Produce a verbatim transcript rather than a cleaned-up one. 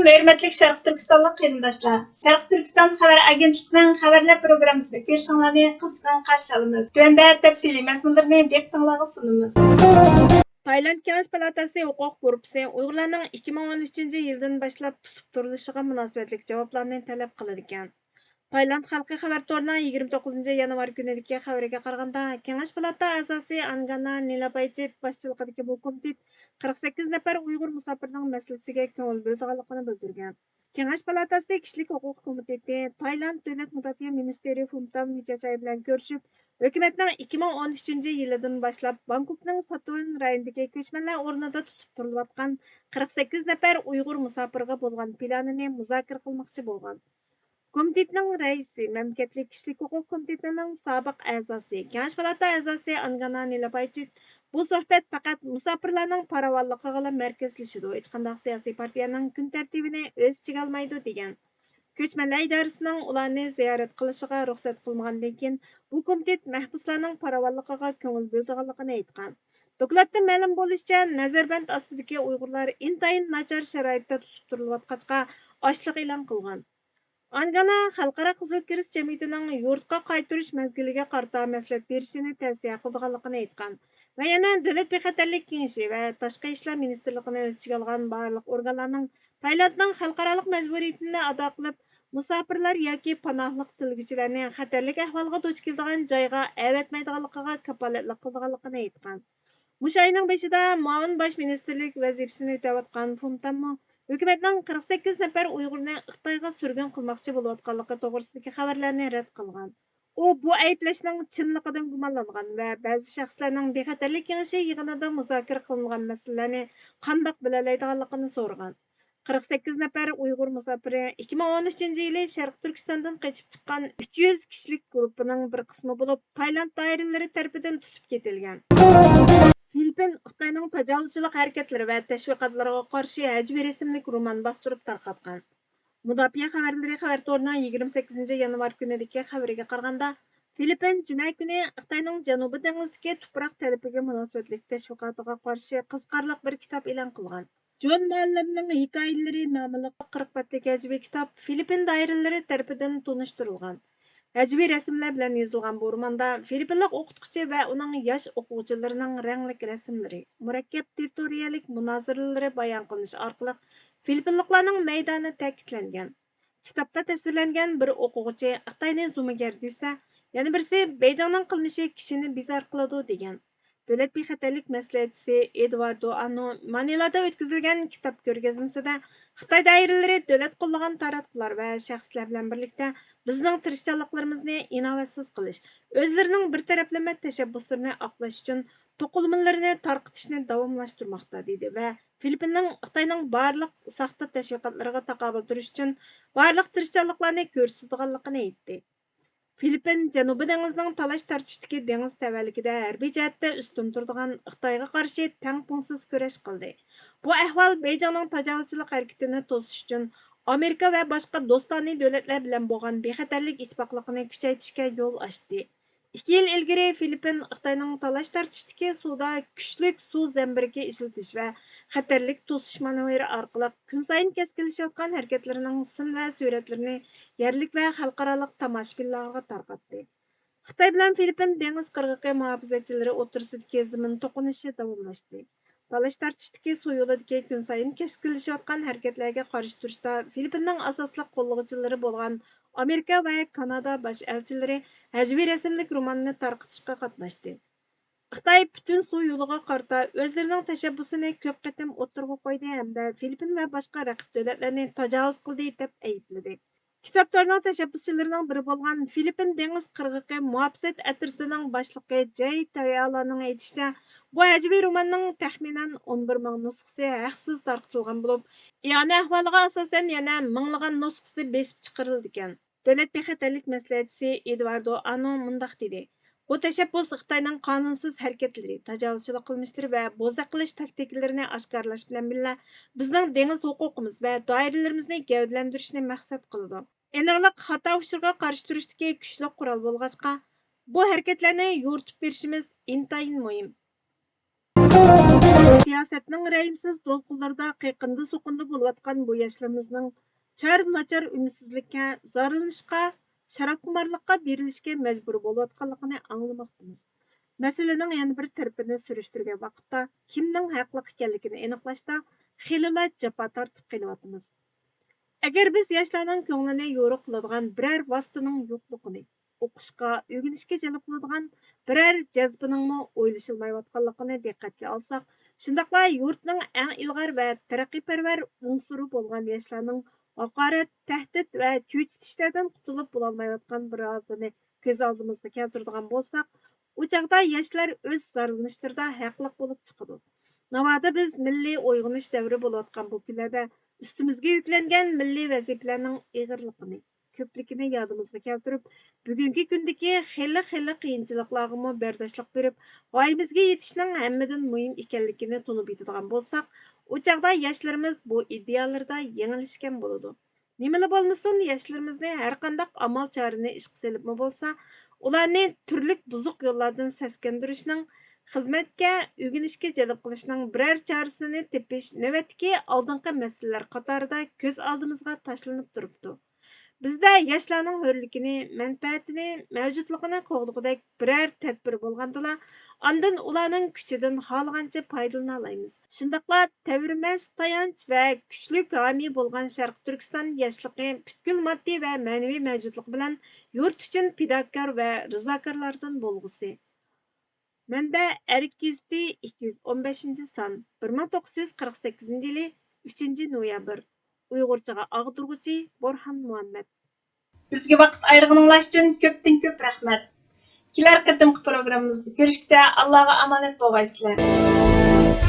ھۆرمەتلىك شەرقىي تۈركىستانلىق قېرىنداشلار، شەرقىي تۈركىستان خەۋەر ئاگېنتلىقىنىڭ خەۋەرلەر پروگراممىسىنى كۆرۈشۈڭلارنى قىزغىن قارشى ئالىمىز. تۆۋەندە تەپسىلىي مەزمۇنلىرىنى دىققىتىڭلارغا سۇنىمىز. تايلاند كېڭەش پالاتاسى ھوقۇق گۇرۇپپىسى ئۇيغۇرلارنىڭ ئىككى مىڭ ئون ئۈچىنچى يىلدىن باشلاپ تۇتۇپ تۇرۇلۇشىغا مۇناسىۋەتلىك جاۋابلارنى تەلەپ قىلىدىكەن. تايلاند خەلقى خەۋەر تورىنىڭ يىگىرمە توققۇزىنچى يانۋار كۈنىدىكى خەۋىرىگە قارىغاندا، كېڭەش پالاتا ئەزاسى ئانگانا نىلابايچىت باشچىلىقىدىكى بۇ كومىتېت قىرىق سەككىز نەپەر ئۇيغۇر مۇساپىرنىڭ مەسىلىسىگە كۆڭۈل بۆلىدىغانلىقىنى بىلدۈرگەن. كېڭەش پالاتاسى كىشىلىك ھوقۇق كومىتېتى تايلاند دۆلەت مۇداپىئە مىنىستىرى فۇمتام ۋىچاچاي بىلەن كۆرۈشۈپ، ھۆكۈمەتنىڭ ئىككى مىڭ ئون ئۈچىنچى يىلىدىن باشلاپ بانكوكنىڭ ساتۇرن رايونىدىكى كۆچمەنلەر ئورنىدا تۇتۇپ تۇرۇلۇۋاتقان قىرىق سەككىز نەپەر ئۇيغۇر مۇساپىرغا بولغان پىلانىنى مۇزاكىرە قىلماقچى بولغان. كومىتېتنىڭ رەئىسى، مەملىكەتلىك كىشىلىك ھوقۇق كومىتېتىنىڭ سابىق ئەزاسى، كېڭەش پالاتا ئەزاسى ئانگانا نىلابايچىت، بۇ سۆھبەت پەقەت مۇساپىرلارنىڭ پاراۋانلىقىغىلا مەركەزلىشىدۇ، ھېچقانداق سىياسىي پارتىيەنىڭ كۈن تەرتىپىنى ئۆز ئىچىگە ئالمايدۇ، دېگەن. كۆچمەنلەر ئىدارىسىنىڭ ئۇلارنى زىيارەت قىلىشىغا رۇخسەت قىلمىغاندىن كېيىن، بۇ كومىتېت مەھبۇسلارنىڭ پاراۋانلىقىغا كۆڭۈل بۆلىدىغانلىقىنى ئېيتقان. دوكلاتتا مەلۇم بولۇشىچە، نەزەربەند ئاستىدىكى ئۇيغۇرلار ئىنتايىن ناچار شارائىتتا تۇتۇپ تۇرۇلۇۋاتقاچقا، ئاچلىق ئېلان قىلغان. ئانگانا خەلقئارا قىزىل كىرېست جەمئىيىتىنىڭ يۇرتقا قايتۇرۇش مەزگىلىگە قارىتا مەسلىھەت بېرىشىنى تەۋسىيە قىلىدىغانلىقىنى ئېيتقان ۋە يەنە دۆلەت بىخەتەرلىك كېڭىشى ۋە تاشقى ئىشلار مىنىستىرلىقىنى ئۆز ئىچىگە ئالغان بارلىق ئورگانلارنىڭ تايلاندنىڭ خەلقئارالىق مەجبۇرىيىتىنى ئادا قىلىپ، مۇساپىرلار ياكى پاناھلىق تىلىگۈچىلەرنى خەتەرلىك ئەھۋالغا دۇچ كېلىدىغان جايغا ئەۋەتمەيدىغانلىقىغا كاپالەتلىك قىلىدىغانلىقىنى ئېيتقان. مۇشۇ ئاينىڭ بېشىدا مۇئاۋىن باش مىنىستىرلىك ۋەزىپىسىنى ئۆتەۋاتقان فۇمتاممۇ ھۆكۈمەتنىڭ قىرىق سەككىز نەپەر ئۇيغۇرنى خىتايغا سۈرگۈن قىلماقچى بولۇۋاتقانلىقى توغرىسىدىكى خەۋەرلەرنى رەت قىلغان. ئۇ بۇ ئەيىبلەشنىڭ چىنلىقىدىن گۇمانلانغان ۋە بەزى شەخسلەرنىڭ بىخەتەرلىك كېڭىشى يىغىنىدا مۇزاكىرە قىلىنغان مەسىلىلەرنى قانداق بىلەلەيدىغانلىقىنى سورىغان. قىرىق سەككىز نەپەر ئۇيغۇر مۇساپىرى ئىككى مىڭ ئون ئۈچىنچى يىلى شەرقىي تۈركىستاندىن قېچىپ چىققان ئۈچ يۈز كىشىلىك گۇرۇپپىنىڭ بىر قىسمى بولۇپ، تايلاند دائىرىلىرى تەرىپىدىن تۇتۇپ كېتىلگەن. فىلىپپىن خىتاينىڭ تاجاۋۇزچىلىق ھەرىكەتلىرى ۋە تەشۋىقاتلىرىغا قارشى ھەجۋىي رەسىملىك رومان باستۇرۇپ تارقاتقان. مۇداپىئە خەۋەرلىرى خەۋەر تورىنىڭ يىگىرمە سەككىزىنچى يانۋار كۈنىدىكى خەۋىرىگە قارىغاندا، فىلىپپىن جۈمە كۈنى خىتاينىڭ جەنۇبىي دېڭىزدىكى تۇپراق تەلىپىگە مۇناسىۋەتلىك تەشۋىقاتىغا قارشى قىزىقارلىق بىر كىتاب ئېلان قىلغان. جون مۇئەللىمنىڭ ھېكايىلىرى ناملىق قىرىق بەتلىك ھەجۋىي كىتاب فىلىپپىن دائىرىلىرى تەرىپىدىن تونۇشتۇرۇلغان. ھەجۋىي رەسىملەر بىلەن يېزىلغان بۇ روماندا فىلىپپىنلىق ئوقۇتقۇچى ۋە ئۇنىڭ ياش ئوقۇغۇچىلىرىنىڭ رەڭلىك رەسىملىرى، مۇرەككەپ تېررىتورىيەلىك مۇنازىرىلىرى بايان قىلىنىش ئارقىلىق فىلىپپىنلىقلارنىڭ مەيدانى تەكىتلەنگەن. كىتابتا تەسۋىرلەنگەن بىر ئوقۇغۇچى خىتاينى زومىگەر دېسە، يەنە بىرسى بېيجىڭنىڭ قىلمىشى كىشىنى بىزار قىلىدۇ دېگەن. دۆلەت بىخەتەرلىك مەسلىھەتچىسى ئېدۋاردو ئانو مانىلادا ئۆتكۈزۈلگەن كىتاب كۆرگەزمىسىدە خىتاي دائىرىلىرى دۆلەت قوللىغان تاراتقۇلار ۋە شەخسلەر بىلەن بىرلىكتە بىزنىڭ تىرىشچانلىقلىرىمىزنى ئىناۋەتسىز قىلىش، ئۆزلىرىنىڭ بىر تەرەپلىمە تەشەببۇسلىرىنى ئاقلاش ئۈچۈن توقۇلمىلىرىنى تارقىتىشنى داۋاملاشتۇرماقتا، دېدى ۋە فىلىپپىننىڭ خىتاينىڭ بارلىق ساختا تەشۋىقاتلىرىغا تاقابىل تۇرۇش ئۈچۈن بارلىق تىرىشچانلىقلارنى كۆرسىتىدىغانلىقىنى ئېيتتى. فىلىپپىن جەنۇبىي دېڭىزنىڭ تالاش تارتىشتىكى دېڭىز تەۋەلىكىدە ھەربىي جەھەتتە ئۈستۈن تۇرىدىغان خىتايغا قارشى تەڭپۇڭسىز كۈرەش قىلدى. بۇ ئەھۋال بېيجىڭنىڭ تاجاۋۇزچىلىق ھەرىكىتىنى توسۇش ئۈچۈن ئامېرىكا ۋە باشقا دوستانە دۆلەتلەر بىلەن بولغان بىخەتەرلىك ئىتتىپاقلىقىنى كۈچەيتىشكە يول ئاچتى. ئىككى يىل ئىلگىرى فىلىپپىن خىتاينىڭ تالاش تارتىشتىكى سۇدا كۈچلۈك سۇ زەمبىرىكى ئىشلىتىش ۋە خەتەرلىك توسۇش مانېۋىرى ئارقىلىق كۈنسايىن كەسكىنلىشىۋاتقان ھەرىكەتلىرىنىڭ سىن ۋە سۈرەتلىرىنى يەرلىك ۋە خەلقئارالىق تاماشىبىنلارغا تارقاتتى. خىتاي بىلەن فىلىپپىن دېڭىز قىرغىقى مۇھاپىزەتچىلىرى ئوتتۇرىسىدىكى زېمىن توقۇنۇشى داۋاملاشتى. تالاش تارتىشتىكى سۇ يولىدىكى كۈنسايىن كەسكىنلىشىۋاتقان ھەرىكەتلەرگە قارشى تۇرۇشتا فىلىپپىننىڭ ئاساسلىق قوللىغۇچىلىرى بولغان ئامېرىكا ۋە كانادا باش ئەلچىلىرى ھەجۋىي رەسىملىك روماننى تارقىتىشقا قاتناشتى. خىتاي پۈتۈن سۇ يولىغا قارىتا ئۆزلىرىنىڭ تەشەببۇسىنى كۆپ قېتىم ئوتتۇرىغا قويدى ھەمدە فىلىپپىن ۋە باشقا رەقىب دۆلەتلەرنى تاجاۋۇز قىلدى، دەپ ئەيىبلىدى. كىتاب تورىنىڭ تەشەببۇسچىلىرىنىڭ بىرى بولغان فىلىپپىن دېڭىز قىرغىقى مۇھاپىزەت ئەترىتىنىڭ باشلىقى جەي تارىئالانىڭ ئېيتىشىچە، بۇ ھەجۋىي روماننىڭ تەخمىنەن ئون بىر مىڭ نۇسخىسى ھەقسىز تارقىتىلغان بولۇپ، ئىئانە ئەھۋالىغا ئاساسەن يەنە مىڭلىغان نۇسخىسى بېسىپ چىقىرىلىدىكەن. دۆلەت بىخەتەرلىك مەسلىھەتچىسى ئېدۋاردو ئانو مۇنداق دېدى: بۇ تەشەببۇس خىتاينىڭ قانۇنسىز ھەرىكەتلىرى، تاجاۋۇزچىلىق قىلمىشلىرى ۋە بوزەك قىلىش تاكتىكىلىرىنى ئاشكارىلاش بىلەن بىللە، بىزنىڭ دېڭىز ھوقۇقىمىز ۋە دائىرىلىرىمىزنى گەۋدىلەندۈرۈشنى مەقسەت قىلىدۇ. ئېنىقلىق خاتا ئۇچۇرغا قارشى تۇرۇشتىكى كۈچلۈك قورال بولغاچقا، بۇ ھەرىكەتلەرنى يورۇتۇپ بېرىشىمىز ئىنتايىن مۇھىم. سىياسەتنىڭ رەھىمسىز دولقۇنلىرىدا قېقىندا-سوقۇندا بولۇۋاتقان بۇ ياشلىرىمىزنىڭ چارە-ناچار ئۈمىدسىزلىككە، زارلىنىشقا، شارابخۇمارلىققا بېرىلىشكە مەجبۇر بولۇۋاتقانلىقىنى ئاڭلىماقتىمىز. مەسىلىنىڭ يەنە بىر تەرىپىنى سۈرۈشتۈرگەن ۋاقىتتا، كىمنىڭ ھەقلىق ئىكەنلىكىنى ئېنىقلاشتا خېلىلا جاپا تارتىپ قېلىۋاتىمىز. ئەگەر بىز ياشلارنىڭ كۆڭلىنى يورۇق قىلىدىغان بىرەر ۋاسىتىنىڭ يوقلۇقىنى، ئوقۇشقا، ئۆگىنىشكە جەلپ قىلىدىغان بىرەر جەزبىنىڭمۇ ئويلىشىلمايۋاتقانلىقىنى دىققەتكە ئالساق، شۇنداقلا يۇرتنىڭ ئەڭ ئىلغار ۋە تەرەققىيپەرۋەر ئۇنسۇرى بولغان ياشلارنىڭ ھاقارەت، تەھدىت ۋە چۆچۈتۈشلەردىن قۇتۇلۇپ بولالمايۋاتقان بىر ھالىتىنى كۆز ئالدىمىزغا كەلتۈرىدىغان بولساق، ئۇ چاغدا ياشلار ئۆز زارلىنىشلىرىدا ھەقلىق بولۇپ چىقىدۇ. ناۋادا بىز مىللىي ئويغىنىش دەۋرى بولۇۋاتقان بۇ كۈنلەردە ئۈستىمىزگە يۈكلەنگەن مىللىي ۋەزىپىلەرنىڭ ئېغىرلىقىنى، كۆپلۈكىنى يادىمىزغا كەلتۈرۈپ، بۈگۈنكى كۈندىكى خېلى، خېلى قىيىنچىلىقلارغىمۇ بەرداشلىق بېرىپ، غايىمىزگە يېتىشنىڭ ھەممىدىن مۇھىم ئىكەنلىكىنى تونۇپ يېتىدىغان بولساق، ئۇ چاغدا ياشلىرىمىز بۇ ئىدىيالىرىدا يېڭىلىشكەن بولىدۇ. نېمىلا بولمىسۇن، ياشلىرىمىزنى ھەرقانداق ئامال-چارىنى ئىشقا سېلىپمۇ بولسا، ئۇلارنى تۈرلۈك بۇزۇق يوللاردىن سەسكەندۈرۈشنىڭ، خىزمەتكە، ئۆگىنىشكە جەلپ قىلىشنىڭ بىرەر چارىسىنى تېپىش نۆۋەتتىكى ئالدىنقى مەسىلىلەر قاتارىدا كۆز ئالدىمىزغا تاشلىنىپ تۇرۇپتۇ. بىزدە ياشلارنىڭ ھۆرلۈكىنى، مەنپەئەتىنى، مەۋجۇتلۇقىنى قوغدىغۇدەك بىرەر تەدبىر بولغاندىلا، ئاندىن ئۇلارنىڭ كۈچىدىن خالىغانچە پايدىلىنالايمىز. شۇنداقلا تەۋرىمەس تايانچ ۋە كۈچلۈك ھامىي بولغان شەرقىي تۈركىستان ياشلىقى پۈتكۈل ماددىي ۋە مەنىۋى مەۋجۇتلۇقى بىلەن يۇرت ئۈچۈن پىداكار ۋە رىزاكارلاردىن بولغۇسى. مەنبە: ئەرك گېزىتى، ئىككى يۈز ئون بەشىنچى سان، بىر مىڭ توققۇز يۈز قىرىق سەككىزىنچى يىلى، ئۈچىنچى نويابىر. ئۇيغۇرچىغا ئاغدۇرغۇچى بورھان مۇھەممەت. بىزگە ۋاقىت ئايرىغىنىڭلار ئۈچۈن كۆپتىن كۆپ رەھمەت. كېلەر قېتىمقى پروگراممىمىزدا كۆرۈشكىچە ئاللاغا ئامانەت بولغايسىلەر.